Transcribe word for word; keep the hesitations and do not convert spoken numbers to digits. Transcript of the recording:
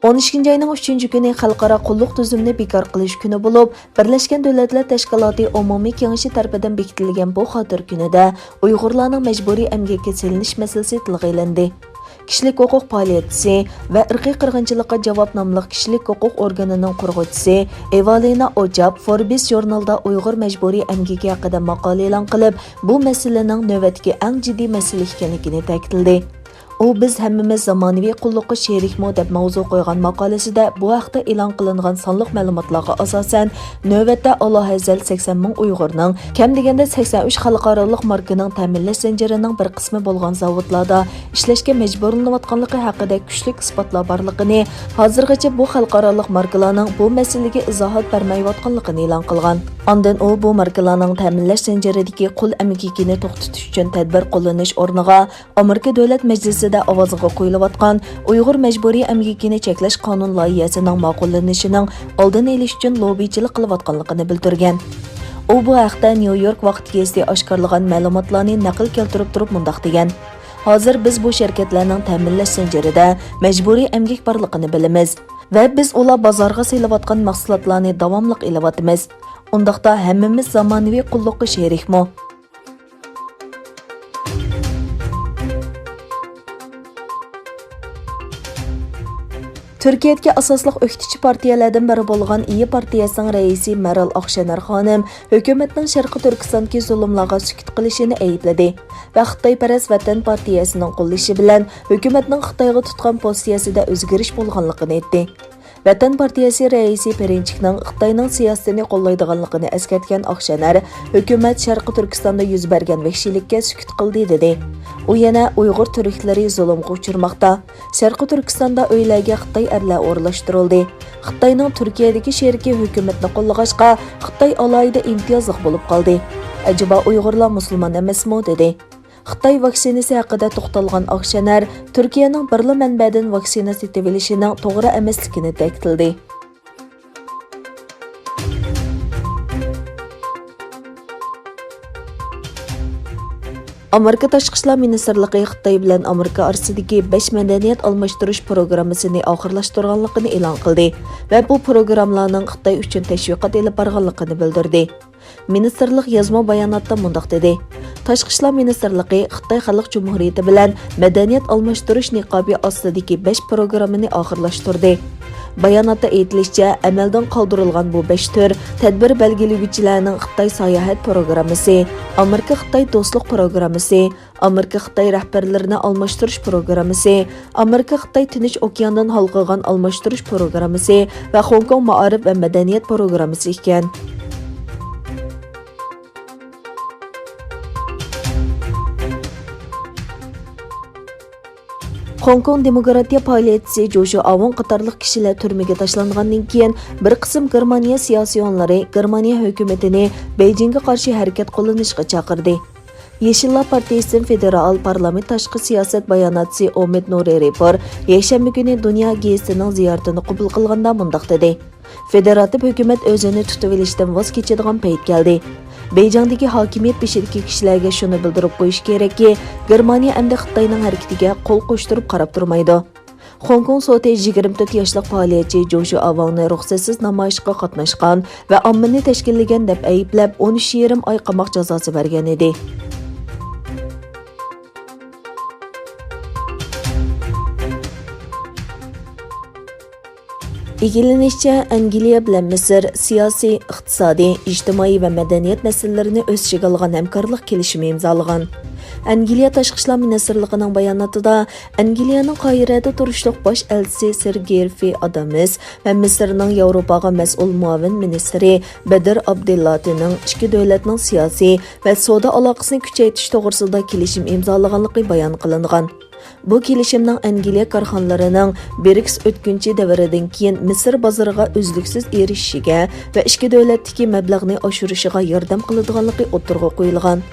ئون ئىككىنچى ئاينىڭ ئۈچىنچى كۈنى خەلقئارا قۇللۇق تۈزۈمىنى بىكار قىلىش كۈنى بولۇپ، بىرلەشكەن دۆلەتلەر تەشكىلاتى ئومۇمىي كېڭىشى تەرىپىدىن بېكىتىلگەن بۇ خاتىرە كۈنىدە ئۇيغۇرلارنىڭ مەجبۇرىي ئەمگەككە سېلىنىش مەسىلىسى تىلغا ئېلىندى. كىشىلىك ھوقۇق پائالىيەتچىسى ۋە ئىرقىي قىرغىنچىلىققا جاۋاب ناملىق كىشىلىك ھوقۇق ئورگىنىنىڭ قۇرغۇچىسى ئېۋالىنا ئوجاپ فوربس ژۇرنىلىدا ئۇيغۇر مەجبۇرىي ئەمگىكى ھەققىدە ماقالە ئېلان قىلىپ، بۇ مەسىلىنىڭ نۆۋەتتىكى ئەڭ جىددىي مەسىلە ئىكەنلىكىنى تەكىتلىدى. ئۇ «بىز ھەممىمىز زامانىۋى قۇللۇققا شېرىكمۇ؟» دەپ ماۋزۇ قويغان ماقالىسىدە بۇ ھەقتە ئېلان قىلىنغان سانلىق مەلۇماتلارغا ئاساسەن، نۆۋەتتە ئالاھەززەل سەكسەن مىڭ ئۇيغۇرنىڭ، كەم دېگەندە سەكسەن ئۈچ خەلقئارالىق ماركىنىڭ تەمىنلەش زەنجىرىنىڭ بىر قىسمى بولغان زاۋۇتلاردا ئىشلەشكە مەجبۇرلىنىۋاتقانلىقى ھەققىدە كۈچلۈك ئىسپاتلار بارلىقىنى، ھازىرغىچە بۇ خەلقئارالىق ماركىلارنىڭ بۇ مەسىلىگە ئىزاھات بەرمەيۋاتقانلىقىنى ئېلان قىلغان. ئاندىن ئۇ بۇ ماركىلارنىڭ تەمىنلەش زەنجىرىدىكى قۇل ئەمگىكىنى توختىتىش ئۈچۈن تەدبىر قوللىنىش ئورنىغا، ئامېرىكا دۆلەت مەجلىسىدە ئاۋازغا قويۇلۇۋاتقان ئۇيغۇر مەجبۇرىي ئەمگىكىنى چەكلەش قانۇن لايىھەسىنىڭ ماقۇللىنىشىنىڭ ئالدىنى ئېلىش ئۈچۈن لوببىچىلىق قىلىۋاتقانلىقىنى بىلدۈرگەن. ئۇ بۇ ھەقتە نيۇ يورك ۋاقىت گېزىتى ئاشكارىلىغان مەلۇماتلارنى نەقىل كەلتۈرۈپ تۇرۇپ مۇنداق دېگەن: «ھازىر بىز بۇ شىركەتلەرنىڭ تەمىنلەش زەنجىرىدە مەجبۇرىي ئەمگەك بارلىقىنى بىلىمىز ۋە بىز ئۇلار بازارغا سېلىۋاتقان مەھسۇلاتلارنى داۋاملىق ئېلىۋاتىمىز. ئۇنداقتا ھەممىمىز زامانىۋى قۇللۇققا شېرىكمۇ؟» تۈركىيەدىكى ئاساسلىق ئۆكتىچى پارتىيەلەردىن بىرى بولغان ئىيى پارتىيەسىنىڭ رەئىسى مەرال ئاقشەنەر خانىم ھۆكۈمەتنىڭ شەرقىي تۈركىستاندىكى زۇلۇملارغا سۈكۈت قىلىشىنى ئەيىبلىدى ۋە خىتايپەرەس ۋەتەن پارتىيەسىنىڭ قوللىشى بىلەن ھۆكۈمەتنىڭ خىتايغا تۇتقان پوزىتسىيەسىدە ئۆزگىرىش بولغانلىقىنى ئېيتتى. ۋەتەن پارتىيەسى رەئىسى پىرىنچىكنىڭ خىتاينىڭ سىياسىتىنى قوللايدىغانلىقىنى ئەسكەرتكەن ئاقشەنەر، ھۆكۈمەت شەرقىي تۈركىستاندا يۈز بەرگەن ۋەھشىيلىككە سۈكۈت قىلدى، دېدى. ئۇ يەنە ئۇيغۇر تۈركلىرى زۇلۇمغا ئۇچرىماقتا. شەرقىي تۈركىستاندا ئۆيلەرگە خىتاي ئەرلەر ئورۇنلاشتۇرۇلدى. خىتاينىڭ تۈركىيەدىكى شېرىكى ھۆكۈمەتنى قوللىغاچقا، خىتاي ئالاھىدە ئىمتىيازلىق بولۇپ قالدى. ئەجەبا ئۇيغۇرلار مۇسۇلمان ئەمەسمۇ؟ دېدى. خىتاي ۋاكسىنىسى ھەققىدە توختالغان ئاقشەنەر، تۈركىيەنىڭ بىرلا مەنبەدىن ۋاكسىنا سېتىۋېلىشىنىڭ توغرا ئەمەسلىكىنى تەكىتلىدى. ئامېرىكا تاشقى ئىشلار مىنىستىرلىقى خىتاي بىلەن ئامېرىكا ئارىسىدىكى بەش مەدەنىيەت ئالماشتۇرۇش پروگراممىسىنى ئاخىرلاشتۇرغانلىقىنى ئېلان قىلدى ۋە بۇ پروگراممىلارنىڭ خىتاي ئۈچۈن تەشۋىقات ئېلىپ بارغانلىقىنى بىلدۈردى. مىنىستىرلىق يازما باياناتتا مۇنداق دېدى: «تاشقى ئىشلار مىنىستىرلىقى خىتاي خەلق جۇمھۇرىيىتى بىلەن مەدەنىيەت ئالماشتۇرۇش نىقابى ئاستىدىكى بەش پروگراممىنى ئاخىرلاشتۇردى.» باياناتتا ئېيتىلىشىچە، ئەمەلدىن قالدۇرۇلغان بۇ بەش تۈر تەدبىر بەلگىلىگۈچىلەرنىڭ خىتاي ساياھەت پروگراممىسى، ئامېرىكا خىتاي دوستلۇق پروگراممىسى، ئامېرىكا خىتاي رەھبەرلىرىنى ئالماشتۇرۇش پروگراممىسى، ئامېرىكا خىتاي تىنچ ئوكياندىن ھالقىغان ئالماشتۇرۇش پروگراممىسى ۋە خوڭكوڭ مائارىپ ۋە مەدەنىيەت پروگراممىسى ئىكەن. خوڭكوڭ دېموكراتىيە پائالىيەتچىسى جوشۇ ئاۋۇڭ قاتارلىق كىشىلەر تۈرمىگە تاشلانغاندىن كېيىن، بىر قىسىم گېرمانىيە سىياسىيونلىرى گېرمانىيە ھۆكۈمىتىنى بېيجىڭگە قارشى ھەرىكەت قوللىنىشقا چاقىردى. يېشىللار پارتىيىسىدىن فېدېرال پارلامېنت تاشقى سىياسەت باياناتچىسى ئومىد نۇرى رېپور يەكشەنبە كۈنى دۇنيا گېزىتىنىڭ زىيارىتىنى قوبۇل قىلغاندا مۇنداق دېدى: «فېدېراتىپ ھۆكۈمەت ئۆزىنى تۇتۇۋېلىشتىن ۋاز كېچىدىغان پەيت كەلدى. بېيجىڭدىكى ھاكىمىيەت بېشىدىكى كىشىلەرگە شۇنى بىلدۈرۈپ قويۇش كېرەككى، گېرمانىيە ئەمدى خىتاينىڭ ھەرىكىتىگە قول قوشتۇرۇپ قاراپ تۇرمايدۇ.» خوڭكوڭ سوتى يىگىرمە تۆت ياشلىق پائالىيەتچى جوشۇ ئاۋاڭنى رۇخسەتسىز نامايىشقا قاتناشقان ۋە ئاممىنى تەشكىللىگەن دەپ ئەيىبلەپ، ئون ئۈچ يېرىم ئاي قاماق جازاسى بەرگەن ئىدى. ئىگىلىنىشىچە، ئەنگلىيە بىلەن مىسىر سىياسىي، ئىقتىسادىي، ئىجتىمائىي ۋە مەدەنىيەت مەسىلىلىرىنى ئۆز ئىچىگە ئالغان ھەمكارلىق كېلىشىمى ئىمزالىغان. ئەنگلىيە تاشقى ئىشلار مىنىستىرلىقىنىڭ باياناتىدا، ئەنگلىيەنىڭ قاھىرەدە تۇرۇشلۇق باش ئەلچىسى سىر گېرفى ئادامس ۋە مىسىرنىڭ ياۋروپاغا مەسئۇل مۇئاۋىن مىنىستىرى بەدىر ئابدىللاتىنىڭ ئىككى دۆلەتنىڭ سىياسىي ۋە سودا ئالاقىسىنى كۈچەيتىش توغرىسىدا كېلىشىم ئىمزالىغانلىقى بايان قىلىنغان. بۇ كېلىشىمنىڭ ئەنگلىيە كارخانىلىرىنىڭ برىكس ئۆتكۈنچى دەۋرىدىن كېيىن مىسىر بازىرىغا ئۈزلۈكسىز ئېرىشىشىگە ۋە ئىچكى دۆلەتتىكى مەبلەغنى ئاشۇرۇشىغا ياردەم قىلىدىغانلىقى ئوتتۇرىغا قويۇلغان.